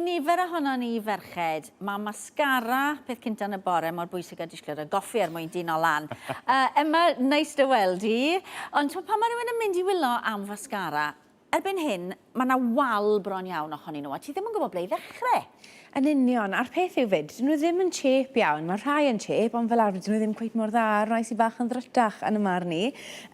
Nifer ohonon ni ferched, mae mascara peth cynta yn y bore mor bwysig â disgled a goffi er mwyn dino lan. Emma, neis dy weld di. Ond t'mod pan mae rhywun yn mynd i wylo am fascara, erbyn hyn mae 'na wal bron iawn ohonyn nhw a ti ddim yn gwybod ble i ddechrau. Yn union, a'r peth yw 'fyd, 'dyn nhw ddim yn chêp iawn, mae rhai yn chêp, ond fel arfer 'dyn nhw ddim cweit mor dda, rhai sy bach yn ddrytach yn 'y marn i.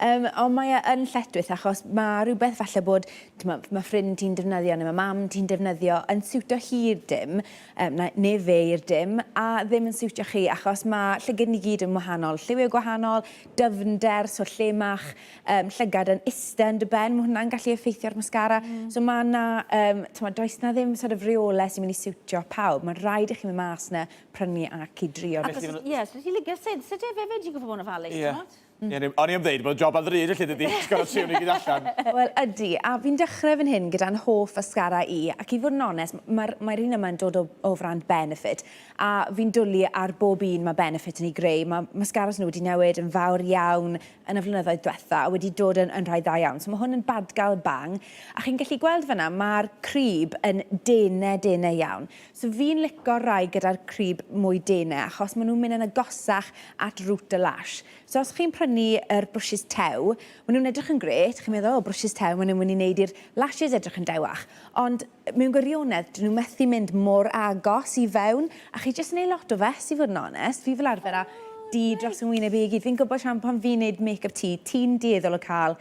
Yym, ond mae e yn lletchwith achos ma' rhywbeth falle bod T'mod, ma' ffrind ti'n defnyddio neu ma' mam ti'n defnyddio yn siwtio hi i'r dim, yym na- neu fe i'r dim, a ddim yn siwtio chi achos ma' llygid ni gyd yn wahanol, lliwie gwahanol, dyfnder, so lle ma'ch yym llygad yn iste yn dy ben, ma' hwnna'n gallu effeithio ar mascara. So ma' 'na yym t'mod does 'na ddim sort of reole sy'n mynd i siwtio pawb, ma' raid i chi mynd mas 'na, prynu ac i drio. Ac os ie, os wyt ti'n licio sut, sut e fe 'fyd, ti'n gorfod bod yn ofalus, t'mod? Ie, o'n i am ddeud bod job ar ddrud felly dydy, ti'n gorfod trio nhw i gyd allan. Wel ydy, a fi'n dechrau fan hyn gyda'n hoff fascara i, ac i fod yn onest, mae'r mae un yma'n dod o, o frand Benefit, a fi'n dwlu ar bob un mae Benefit yn ei greu. Mae mascaras nhw wedi newid yn fawr iawn yn y flynyddoedd diwetha, a wedi dod yn, yn rhai dda iawn. So mae hwn yn Bad Gal Bang, a chi'n gallu gweld fan'na, mae'r crib yn denau, denau iawn. So fi'n lico rai gyda'r crib mwy denau, achos maen nhw'n mynd yn agosach at root y lash. So os chi'n prynu yr brwshys tew, maen nhw'n edrych yn grêt, chi'n meddwl, o, brwshys tew, maen nhw'n mynd i wneud i'r lashes edrych yn dewach. Ond mewn gwirionedd, dyn nhw methu mynd mor agos i fewn, a chi jyst yn neud lot o fess i fod yn onest. Fi fel arfer â du dros 'y ngwyneb i i gyd. Fi'n gwybod Sian, pan fi'n neud make-up ti, ti'n dueddol o cael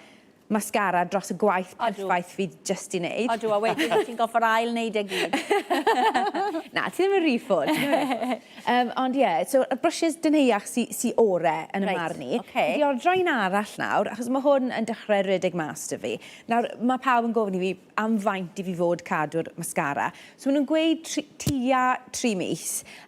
mascara dros y gwaith perffaith fi jyst 'di neud. Odw, a wedyn wyt ti'n gorfod ail neud e gyd. Na, ti ddim yn rhy ffwrdd. Um, ond ie, yeah, so y brwsys dynheuach sy, sy ore yn y right, marn i. Okay. Fi ordro un arall nawr, achos mae hwn yn dechrau rhedeg mas 'da fi. Nawr, mae pawb yn gofyn i fi am faint i fi fod cadw'r mascara. So maen nhw'n gweud tri, tua 3 mis,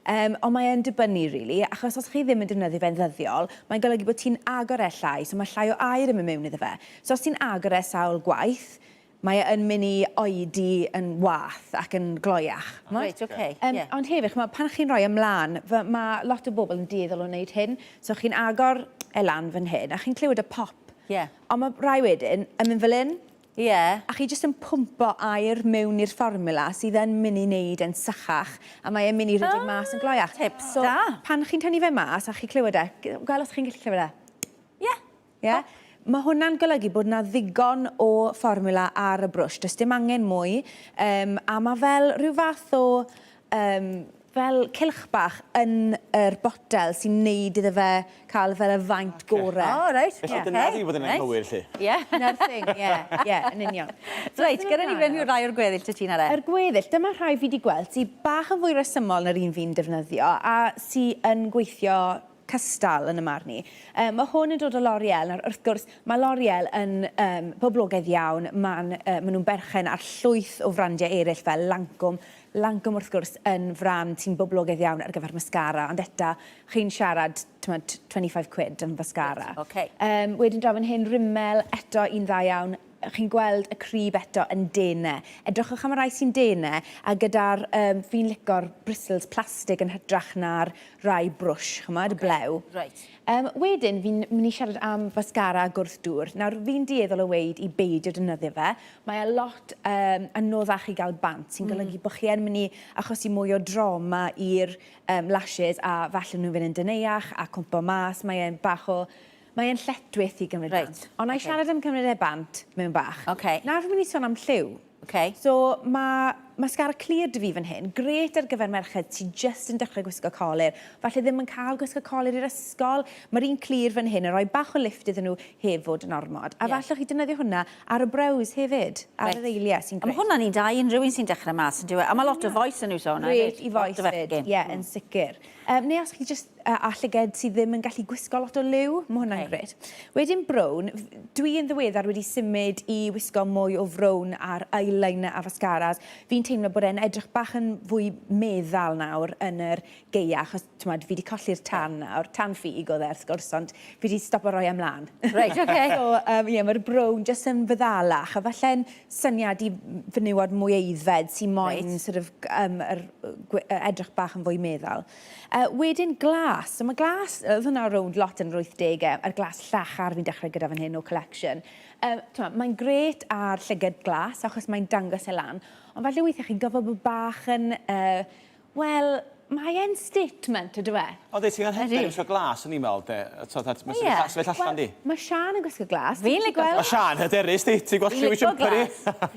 um, ond mae e'n dibynnu really, achos os chi ddim yn defnyddio fe'n ddyddiol, mae'n golygu bod ti'n agor e llai, so mae llai o aer yn mynd mewn iddo fe. So os ti'n agor e sawl gwaith, mae e yn mynd i oedi yn wath ac yn gloiach. Reit, oce. Um, yeah. Ond hefyd, ch'mod, pan chi'n rhoi ymlaen, mae lot o bobl yn dueddol o wneud hyn. So chi'n agor e lan fan hyn, a chi'n clywed y pop. Yeah. Ond mae rai wedyn yn mynd fel hyn. Ie. A chi jyst yn pwmpo aer mewn i'r fformiwla sydd yn mynd i wneud e'n sychach a mae e'n mynd i rhedeg mas yn gloiach. Tips so, da. Pan chi'n tynnu fe mas a chi clywed e, gweld os chi'n gallu clywed e. Ie. Ie? Mae hwnna'n golygu bod 'na ddigon o fformiwla ar y brwsh, does dim angen mwy, um, a mae fel rhyw fath o um, fel cylch bach yn yr botel sy'n neud iddo fe cael fel y faint okay. gore. O, oh, reit. Felly okay. dyna fi bod yn anghywir, lly. Ie. Na'r thing, ie. Ie, yn union. So, reit, gyda ni fewn rhai o'r gweddill ty ti'n ar e. Yr gweddill, dyma rhai fi wedi gweld sy'n bach yn fwy resymol na'r un fi'n defnyddio a sy yn gweithio cystal yn y marn i. Yy, mae hwn yn dod o L'Oreal. Nawr, wrth gwrs, mae L'Oreal yn um, boblogaidd iawn. Mae'n, uh, maen nhw'n berchen ar llwyth o frandiau eraill fel Lancome. Lancome, wrth gwrs, yn frand sy'n boblogaidd iawn ar gyfer mascara, ond eta, chi'n siarad, t'mod, 25 quid am fascara. Reit, ocê. Wedyn draw fan hyn, Rimmel, eto un dda iawn. Chi'n gweld y crib eto yn dene. Edrychwch am y rai sy'n dene, a gyda'r, yym, fi'n lico'r bristles plastig yn hytrach na'r rai brwsh, ch'mod, y blew. Reit. Wedyn, fi'n mynd i siarad am fascara gwrth-dŵr. Nawr, fi'n dueddol o weud i beidio defnyddio fe. Mae e lot um, anoddach i gael bant, sy'n golygu bod chi yn mynd i achosi mwy o drama i'r um, lashes a falle nhw'n fynd yn deneuach a cwmpo mas. Mae e'n bach o... Mae e'n lletchwith i gymryd reit. bant. Ond na i okay. siarad am cymryd e bant mewn bach. Okay. Nawr fi'n mynd i sôn am lliw. Okay. So mae mascara clir 'da fi fan hyn, grêt ar gyfer merched sy jyst yn dechrau gwisgo colur, falle ddim yn cael gwisgo colur i'r ysgol, mae'r un clir fan hyn yn rhoi bach o lift iddyn nhw heb fod yn ormod. A yeah. falle chi defnyddio hwnna ar y brows hefyd, ar Reit. yr eiliau, sy'n A ma' grêt. hwnna'n un da i unrhyw un sy'n dechrau mas, yn dyw e? A mae lot o fois yn iwso hwnna Grêt hefyd. i fois Lot o fyd, fechgyn. ie, yn sicr. Neu os chi jyst a llyged sydd ddim yn gallu gwisgo lot o liw, mae hwnna'n okay. grêt. Wedyn brown, dwi yn ddiweddar wedi symud i wisgo mwy o frown ar eyeliner a mascaras. Fi'n teimlo bod e'n edrych bach yn fwy meddal nawr yn yr gaea, achos t'mod, fi 'di colli'r tan nawr, tan ffug oedd e wrth gwrs, ond fi 'di stopo roi e mlaen. Reit, oce. So, ie, mae'r brown jyst yn feddalach, a falle'n syniad i fenywod mwy aeddfed sy'n moyn Reit. sort of, yr, edrych bach yn fwy meddal. Wedyn glas, so mae glas, oedd hwnna rownd lot yn yr 80au, a'r glas llachar fi'n dechrau gyda fan hyn o collection. T'mod, mae'n grêt ar llyged glas, achos mae'n dangos e lan, Ond falle weithiau chi'n gofod bod bach yn, uh, wel, mae e'n statement, ydw e? O, dweud, ti'n cael hyder i wisgo glas, o'n i'n meddwl, de. Mae'n sefyll allan, di. Mae Sian yn gwisgo glas. Fi'n licio Mae Sian hyderus, di. Ti'n gweld lliw i siwmper i?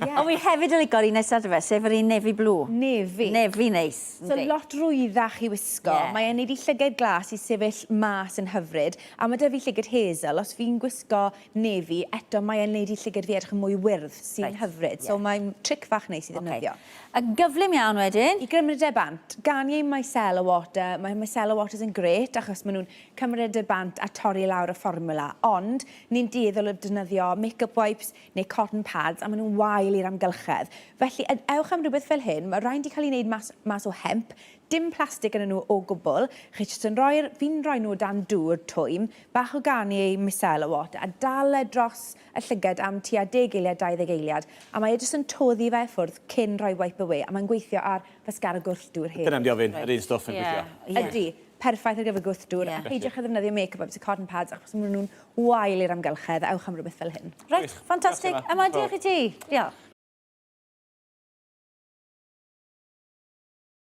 Ond fi hefyd yn licio'r un nesaf, dy fe, sef yr un navy blue. Navy. Navy neis. So lot rwyddach i wisgo. Mae e'n neud i llyged glas i sefyll mas yn hyfryd. A mae 'da fi llyged hazel. Os fi'n gwisgo navy, eto mae e'n neud i llyged fi edrych yn mwy wyrdd, sy'n hyfryd. So mae'n tric fach neis i ddefnyddio. Yn gyflym iawn wedyn. I gymryd e bant. Garnier micellar water. Mae micellar waters yn grêt achos maen nhw'n cymryd e bant a torri lawr y fformwla. Ond ni'n dueddol o defnyddio make-up wipes neu cotton pads a maen nhw'n wael i'r amgylchedd. Felly ewch am rhywbeth fel hyn. Mae rhain 'di cael ei wneud mas, mas o hemp. Dim plastig yn nhw o gwbl. Chi jyst yn rhoi'r... Fi'n rhoi nhw o dan dŵr twym, bach o Garnier micellar water a dal e dros y llygad am tua 10 eiliad, 20 eiliad, a mae e jyst yn toddi fe ffwrdd cyn rhoi wipe away, a mae'n gweithio ar fasgara gwrth-dŵr hefyd. Dyna mynd i ofyn, yr un stwff yn gweithio. Ydy, perffaith ar gyfer gwrth-dŵr, a peidiwch â ddefnyddio make-up wipes a cotton pads achos maen nhw'n wael i'r amgylchedd, ewch am rhywbeth fel hyn. Reit, ffantastig. Emma, diolch i ti. Diolch.